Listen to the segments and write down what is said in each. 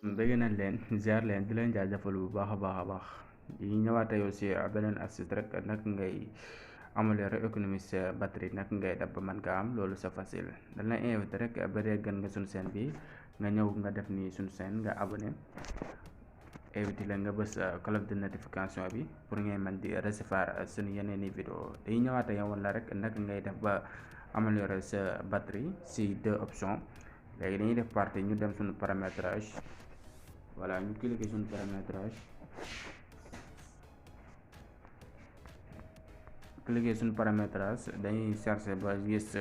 bëgg nañ leen ziar leen di leen jaajëfal bu baax a baax di ñëwaat yow si beneen astuce rek nag ngay améliorer économie sa batterie nag ngay def ba mën kaa am loolu c'est facile dañ lay invité rek ba dee gën nga suñu chaîne bi nga ñëw nga def nii suñu chaîne nga abonné invité la nga bës cloche de notification bi pour ngay mën di recevoir suñu yeneen i vidéo dañuy ñëwaat yow la rek nag ngay def ba améliorer sa batterie si deux options léegi dañuy def partie ñu dem suñu paramétrage. Voilà, ñu cliquer sur paramétrage, dañuy chercher ba gis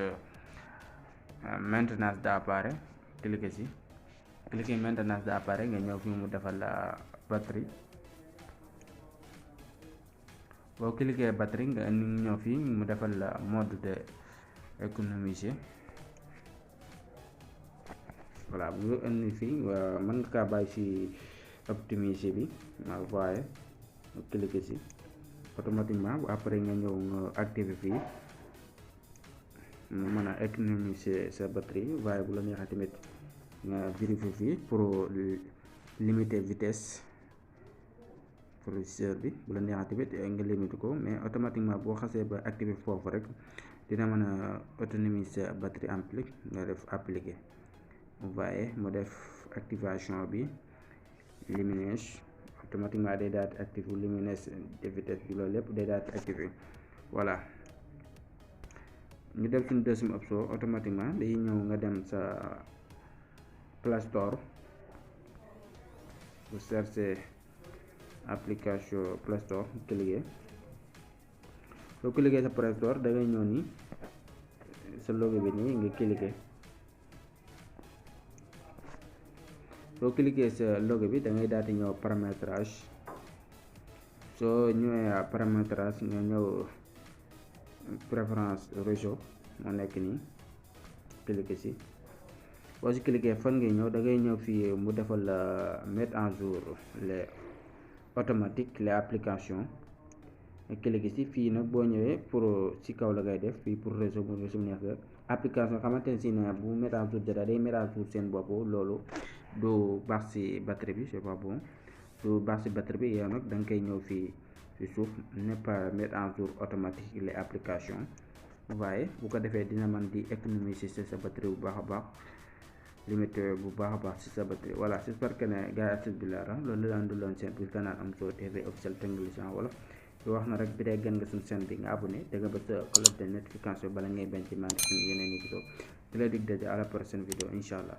maintenance d'appareil, cliquer maintenance d'appareil nga ñëw fi mu defal la batterie. boo cliquer batterie nga ñëw fi mu defal la mode de économiser. Voilà, bu nga indi fii mën nga kaa bàyyi ci optimiser bi nga voyé nga cliquer ci automatiquement bu après nga ñëw nga activer fii mu mën a économiser sa batterie waaye bu la neexee tamit nga vérifier fii pour limiter vitesse processeur bi bu la neexee tamit nga limiter ko mais automatiquement boo xasee ba activer foofu rek dina mën a autonomiser sa batterie applique nga def appliquer. Vous voyez mu def activation bi lumineuse automatiquement day daal di activer lumineuse de vitesse bi loolu lépp day daal di activer. Voilà, ñu dem suñu deuxième option automatiquement day ñëw nga dem sa Play Store bu chercher application Play Store cliquer soo cliquer sa Play Store da ngay ñëw ni sa logo bi nii nga cliquer. soo cliquer sa logo bi da ngay daal di ñëw paramétrage soo ñëwee paramétrage nga ñëw préférence réseau moo nekk nii cliquer si boo si cliquer fan ngay ñëw da ngay ñëw fii mu defal la mettre en jour les automatiques les applications nga cliquer si fii nag boo ñëwee pour si kaw la ngay def fii pour réseau bu neex la application xamante ne si ne bu mettre en jour jota day mettre en jour seen bopp loolu du baax si batterie bi c'est pas bon du baax si batterie bi yow nag da nga koy ñëw fii si suuf ne pas mettre en jour automatique les applications waaye bu ko defee dina mën di économiser sa batterie bu baax a baax limite bu baax a baax si sa batterie. Voilà, j'espère que ne gars yi astuce bi leer na loolu la daan dulloon seen biir canal Amzo TV officiel technologie en wolof di wax na rek bi dee gën nga suñu chaîne bi nga abonné da nga bës cloche de notification bala ngay bañ ci manqué suñu yeneen i vidéo di la dig daje à la prochaine vidéo incha allah.